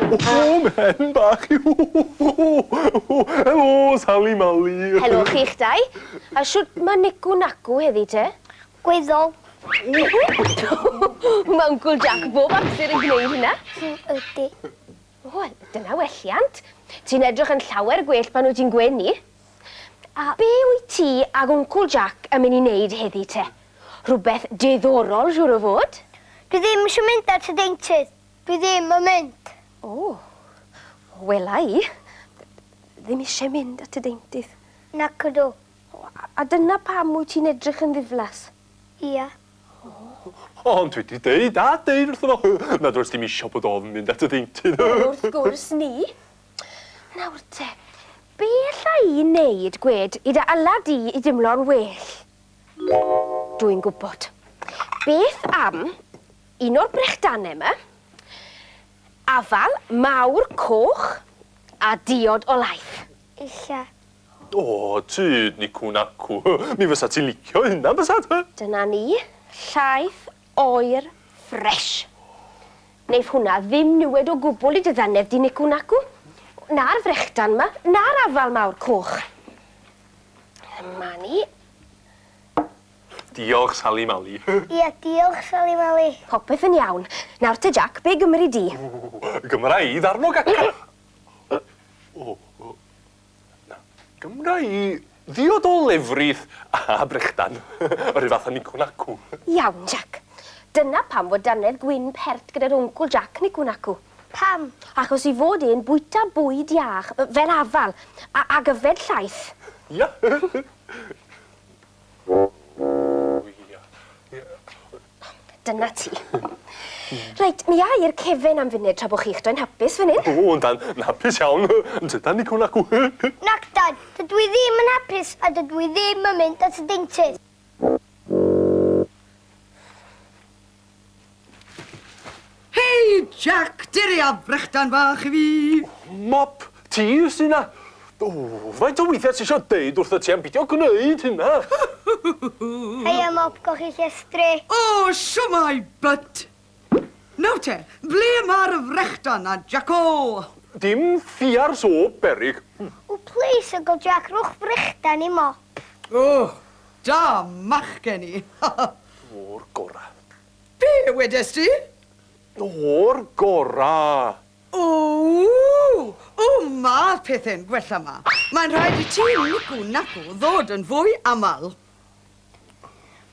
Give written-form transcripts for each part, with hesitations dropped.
O, mhen bach. Helo, Sali Mali. Helo chi'ch dau. A shwt ma Nicw Nacw heddi te? Gweddol. Mae Wncwl Jac bob amser yn gwneud hynna. Ydy. Wel, dyna welliant. Ti'n edrych yn llawer gwell pan wyt ti'n gwenu. A be wyt ti ag Wncwl Jac yn mynd i wneud heddi te? Rhywbeth diddorol, siŵr o fod? Dwi ddim eisiau mynd at y deintydd. Dwi ddim yn mynd. O, wela i. Ddim eisiau mynd at y deintydd. Nac ydw. A dyna pam wyt ti'n edrych yn ddiflas? Ia. Ond dwi 'di deud a deud wrtho fo nad oes dim isio bod ofn mynd at y ddeintydd. Wrth gwrs ni. Nawr te, be alla i wneud, gwed, i dy ala di i dimlo'n well? Dwi'n gwybod. Beth am un o'r brechdanau 'ma, afal mawr coch a diod o laeth? Ella. O, tyd, nicw nacw. Mi fysa ti'n licio hynna, bysat? Dyna ni. Llaeth oer ffresh. Neiff hwnna ddim niwed o gwbl i dy ddannedd di, nicw nacw. Na'r frechdan 'ma, na'r afal mawr coch. Dyma ni. Diolch, Sali Mali. Ia, diolch, Sali Mali. Popeth yn iawn. Nawr te, Jac, be gymri di? Gymra i ddarn o gacan. O, o, na. Gymra i ddiod o lefrith a brechdan. Yr un fath â nicw nacw. Iawn, Jac. Dyna pam fod dannedd gwyn pert gyda'r Wncwl Jac nicw nacw. Pam? Achos i fod e'n bwyta bwyd iach, fel afal, a ag yfed llaeth. Ia. Dyna ti. Reit, mi a i'r cefen am funud tra bo chi'ch dau'n hapus fan hyn. O, yndan, yn hapus iawn. Yntydan, nicw nacw? Nac dan, dydw i ddim yn hapus a dydw i ddim yn mynd at y deintydd. Hei, Jac, dere â brechdan fach i fi. Mop, ti sy 'na. O, faint o weithiau ti isio deud wrtho ti am bidio gwneud hynna? Heia Mop, golchi llestri. O, shwmae, butt! Nawr te, ble mae'r frechdan 'na, Jaco? Dim ffiars o beryg. O, plis, Uncle Jac, rhowch frechdan i Mop. O, da machgen i. O'r gora. Be wedes di? O'r gora! O! O, ma' pethe'n gwella 'ma. Mae'n rhaid i ti, Nicw Nacw, ddod yn fwy aml.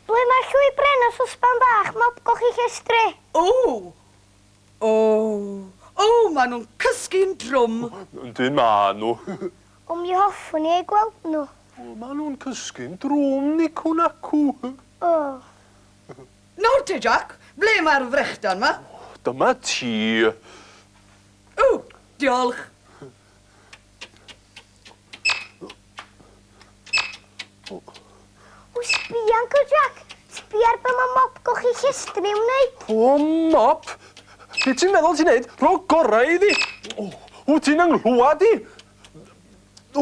Ble mae llwy bren a sosban bach, mop golchi llestri? O! O! O, ma' nhw'n cysgu'n drwm. Yndyn ma' nhw. O, mi hoffwn i eu gweld nhw. O, ma' nhw'n cysgu'n drwm, Nicw Nacw. O. Nawr te, Jac, ble mae'r frechdan 'ma? Dyma ti. O, diolch. O, sbia, Uncle Jac! Sbia ar be mae mop golchi llestri yn wneud. O, mop? Be ti'n meddwl ti'n neud? Rho gorau iddi! O, wyt ti'n ynghlwad i? O,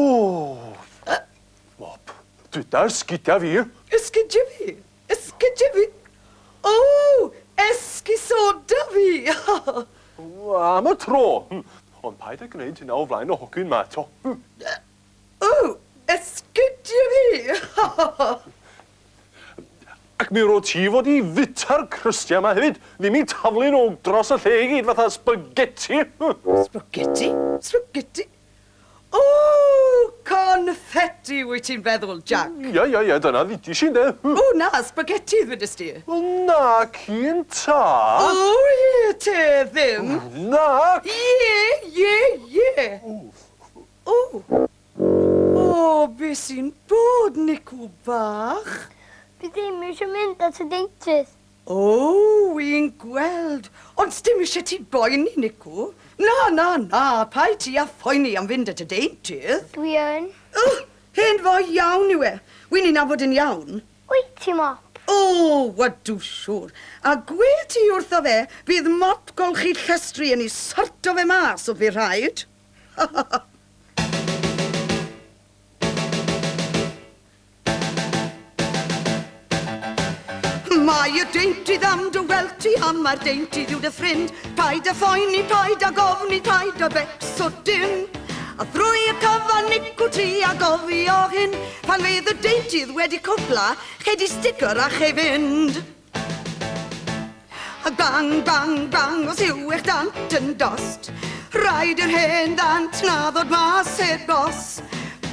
mop, dwyda'r sgidia fi. Esgidia fi? Esgidiau fi? O! Esgusoda fi! Am y tro! Ond paid â gwneud hynna o flaen y hogyn 'ma eto. O! Esgidiau fi! Ac mi ro't ti fod i fwyta'r crystiau 'ma hefyd, ddim i taflu nhw dros y lle i gyd fatha spaghetti! Spaghetti? Spaghetti? O! Confetti wyt ti'n feddwl, Jac? Ia, ia, ia, dyna ddudish i ynde? O na, spaghetti ddwedest di. Wel nac un ta. O ie te ddim. Nac. Ie, ie, ie. O. O, be sy'n bod, Nicw bach? Dwi ddim eisiau mynd at y deintydd. O, wi'n gweld. Ond sdim isie ti boeni, Nicw. Na, na, na, paid ti â phoeni am fynd at y deintydd. Dwi yn. Ugh, hen foi iawn yw e. Wi'n ei nabod yn iawn. Wyt ti, Mop? O, ydw siŵr. A gwed ti wrtho fe, bydd mop golchi llestri yn ei sorto fe mas os fydd rhaid. Mae y deintydd am dy weld ti a mae'r deintydd yw dy ffrind. Paid â phoeni, paid ag ofni, paid â becso dim. A thrwy y cyfan nicw ti a gofio hyn, pan fydd y deintydd wedi cwpla, chei di sticker a chei fynd. A bang, bang, bang, os yw eich dant yn dost, rhaid i'r hen ddant na ddod mas heb os.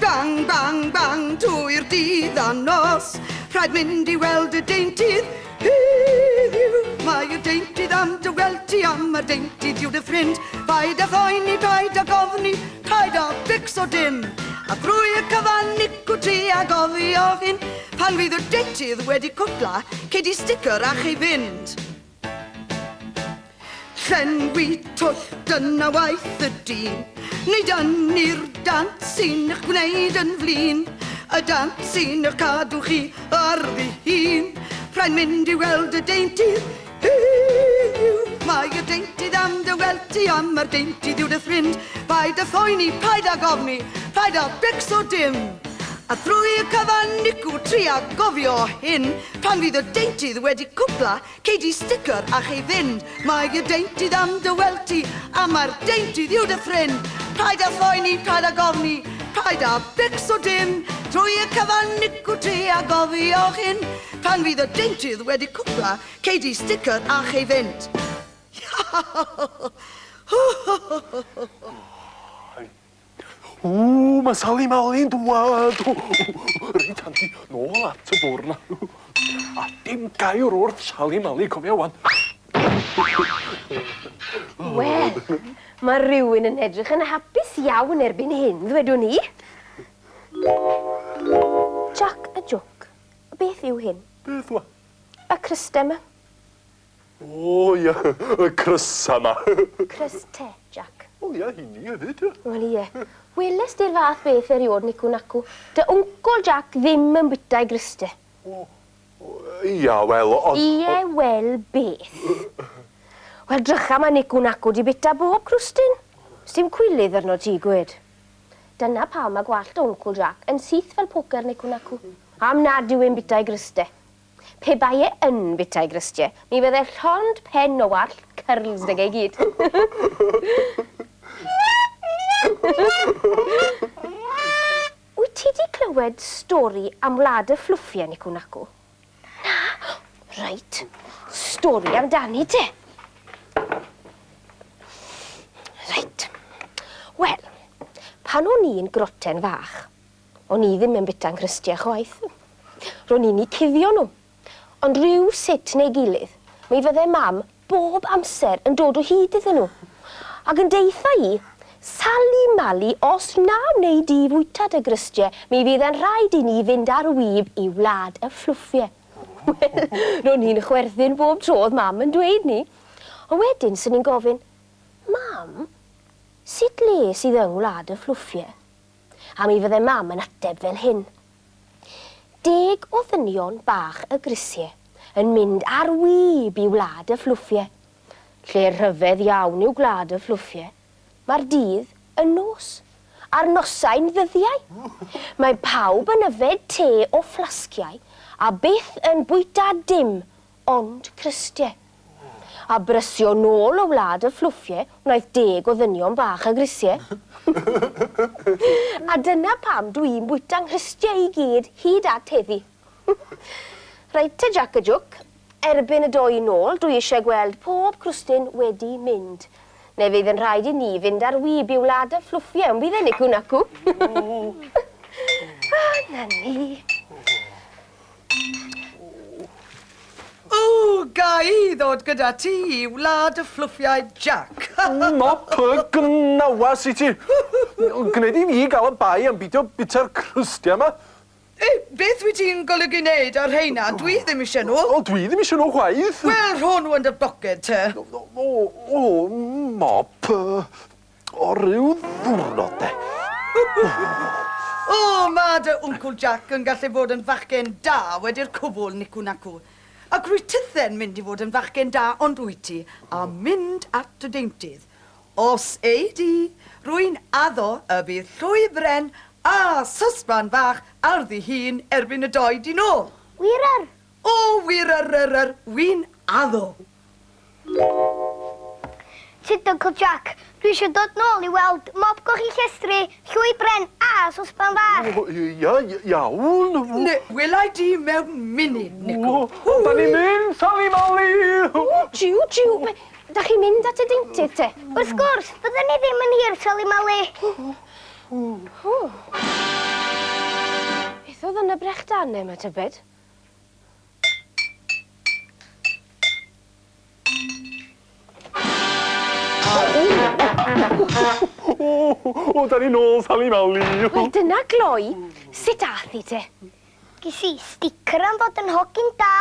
Bang, bang, bang, trwy'r dydd a nos, rhaid mynd i weld y deintydd heddiw. Mae y deintydd am dy weld ti am mae'r deintydd yw dy ffrind. Paid â phoeni, paid â gofni, paid â becso dim. A thrwy y cyfan nicw ti a gofio hyn, pan fydd y deintydd wedi cwpla, cei di sticker a chei fynd. Llenwi twll, dyna waith y dyn. Nid ynni'r dant sy'n eich gwneud yn flin, y dant sy'n eich cadw chi ar ddihun. Rhaid mynd i weld y deintydd heddiw. Mae y deintydd am dy weld ti a mae'r deintydd yw dy ffrind. Paid â phoeni, paid ag ofni, paid â becso dim. A thrwy y cyfan nicw tria gofio hyn, pan fydd y deintydd wedi cwpla, Cei di sticker a chei fynd. Mae y deintydd am dy weld ti, a mae'r deintydd yw dy ffrind. Paid â phoeni, paid ag ofni, paid â becso dim. Trwy y cyfan nicw ti a gofio hyn, pan fydd y deintydd wedi cwpla, cei di sticker a chei fynd. Ww, mae Sali Mali'n dwad! Reit, Andy, nôl at y bwrdd 'na. A dim gair wrth Sali Mali, cofia wan. Wel, mae rhywun yn edrych yn hapus iawn erbyn hyn, ddwedwn i. Jac y jôc, beth yw hyn? Beth wa? Y cryste 'ma. O ia, y crysa 'ma. Crys-te, Jac. Wel ia, hynny hefyd ia. Wel ie. Welest di'r fath beth eriôd nicw nacw. Dy wncwl Jac ddim yn bwyta'i gryste. O, ia, wel, ond... Ie, wel, beth? Wel, drycha ma nicw nacw 'di bita bob crwstyn. Sdim cwilydd arno ti, gwed. Dyna pam ma gwallt dy wncwl Jac yn syth fel poker nicw nacw. Am nad yw e'n bita'i gryste. Pe bai e yn bwyta'i grystie, mi fydde llond pen o wallt cyrls 'dag e i gyd. Wyt ti 'di clywed stori am wlad y fflwffie, Nicw Nacw? Na? Reit, stori amdani te. Reit. Wel, pan o'n i'n groten fach, O'n i ddim yn bita'n nghrystiau chwaith. Ro'n i'n 'u cuddio nhw. Ond rhyw sut neu gilydd, mi fydde Mam bob amser yn dod o hyd iddyn nhw. Ac yn deutha i, Sali Mali, os na wnei di fwyta dy grystiau, mi fydd yn rhaid i ni fynd ar wib i wlad y fflwffie. Wel, ro'n i'n chwerthin bob tro o'dd Mam yn dweud 'ny. Ond wedyn, 'swn i'n gofyn, Mam, sut le sydd yng ngwlad y fflwffie? A mi fydde Mam yn ateb fel hyn. Deg o ddynion bach y grisie yn mynd ar wib i wlad y fflwffie. Lle rhyfedd iawn yw gwlad y fflwffie. Mae'r dydd yn nos, a'r nosau'n ddyddiau. Mae pawb yn yfed te o fflasgiau a byth yn bwyta dim ond crystie. A brysio nôl o wlad y fflwffie wnaeth deg o ddynion bach a grisie. A dyna pam dw i'n bwyta 'nghrystiau i gyd hyd at heddi. Reit te Jac y Jwc, erbyn y doi nôl dw i eisiau gweld pob crwstyn wedi mynd. Neu fydd yn rhaid i ni fynd ar wib i wlad y fflwffie, ond bydd e nicw nacw. A 'na ni. O, ga i ddod gyda ti i wlad y fflwffiaid, Jac? Mop y gnawas i ti! Gwneud i fi gael y bai am beidio bwyta'r crustiau 'ma. Ei, beth wyt ti'n golygu wneud â'r rheina? Dwi ddim eisiau nhw. O, dwi ddim eisiau nhw chwaith. Wel, rho nhw yn dy boced te. O, o, mop. O ryw ddiwrnod de. O, ma' dy Wncwl Jac yn gallu bod yn fachgen da wedi'r cwbl, nicw nacw. Ac rwyt tithe'n mynd i fod yn fachgen da on'd wyt ti, a mynd at dy deintydd. Os ei di, rwy'n addo y bydd llwy bren a sosban fach ar ddi hun erbyn y doi di nôl. Wir yr? O, wir yr yr yr, wi'n addo. Tyd, Uncle Jack, dwi eisiau dod nôl i weld mop gochi llestri, llwy bren a sosban fach. O, ia, iawn. Ne, wela i di mewn munud, Nicw. O, da ni'n mynd, Sali Mali! O, jiw, jiw. Be, da chi'n mynd at y deintydd te? Wrth gwrs, byddwn ni ddim yn hir, Sali Mali. O. Beth oedd yn y brechdanau yma, tybed? O, o, da ni nôl, Sali Mali. Wel, dyna gloi. Sut ath i te? Ges i sticker am fod yn hogyn da.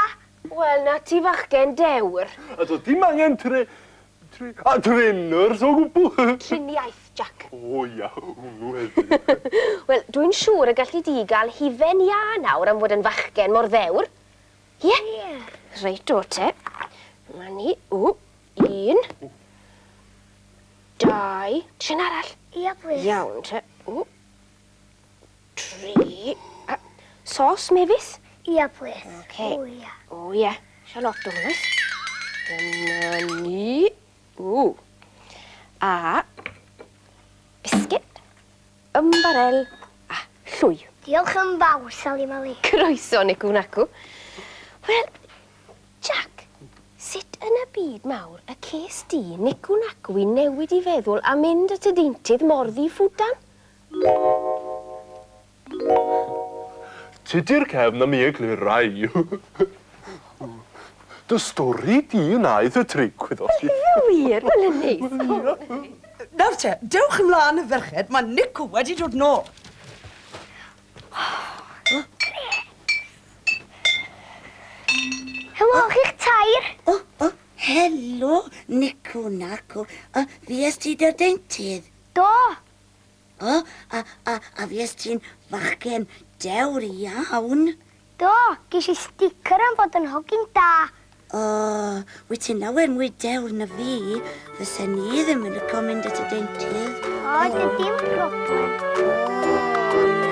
Wel, na ti fachgen dewr. A doedd dim angen tre... tre... a treners o gwbl. Triniaeth, Jack. O ia, hwnnw hefyd. Wel, dwi'n siŵr y galli di gael hufen iâ nawr am fod yn fachgen mor ddewr. Ie? Ie. Reit o te. Dyma ni. O, un. Dau. Trin arall. Ia, plis. Iawn te. O. Tri. A, sos mefus? Ia, plis. Ocê. O, ia. O ie. Isio lot o hwnna. Dyma ni. O. A biscuit, ymbarel a llwy. Diolch yn fawr, Sali Mali. Croeso, Nicw Nacw. Wel, Jack, sut yn y byd mawr y ces di Nicw Nacw i newid i feddwl a mynd at y deintydd mor ddi-ffwdan? Tydi'r cefn am i eglurau. Dy stori di wnaeth y tric, wyddost ti. Wir, wel yn neis. Nawr te, dewch ymlaen y ferched, mae Nicw wedi dod nôl. Helo, chi'ch tair. O, o, helo, Nicw Nacw. O, fues ti dy'r deintydd? Do. O, a, a, a fues ti'n fachgen dewr iawn. Do, ges i sticker am fod yn hogyn da. O, wyt ti'n lawer mwy dewr na fi. Fysen ni ddim yn licio mynd at y deintydd. O, dy dim problem. O.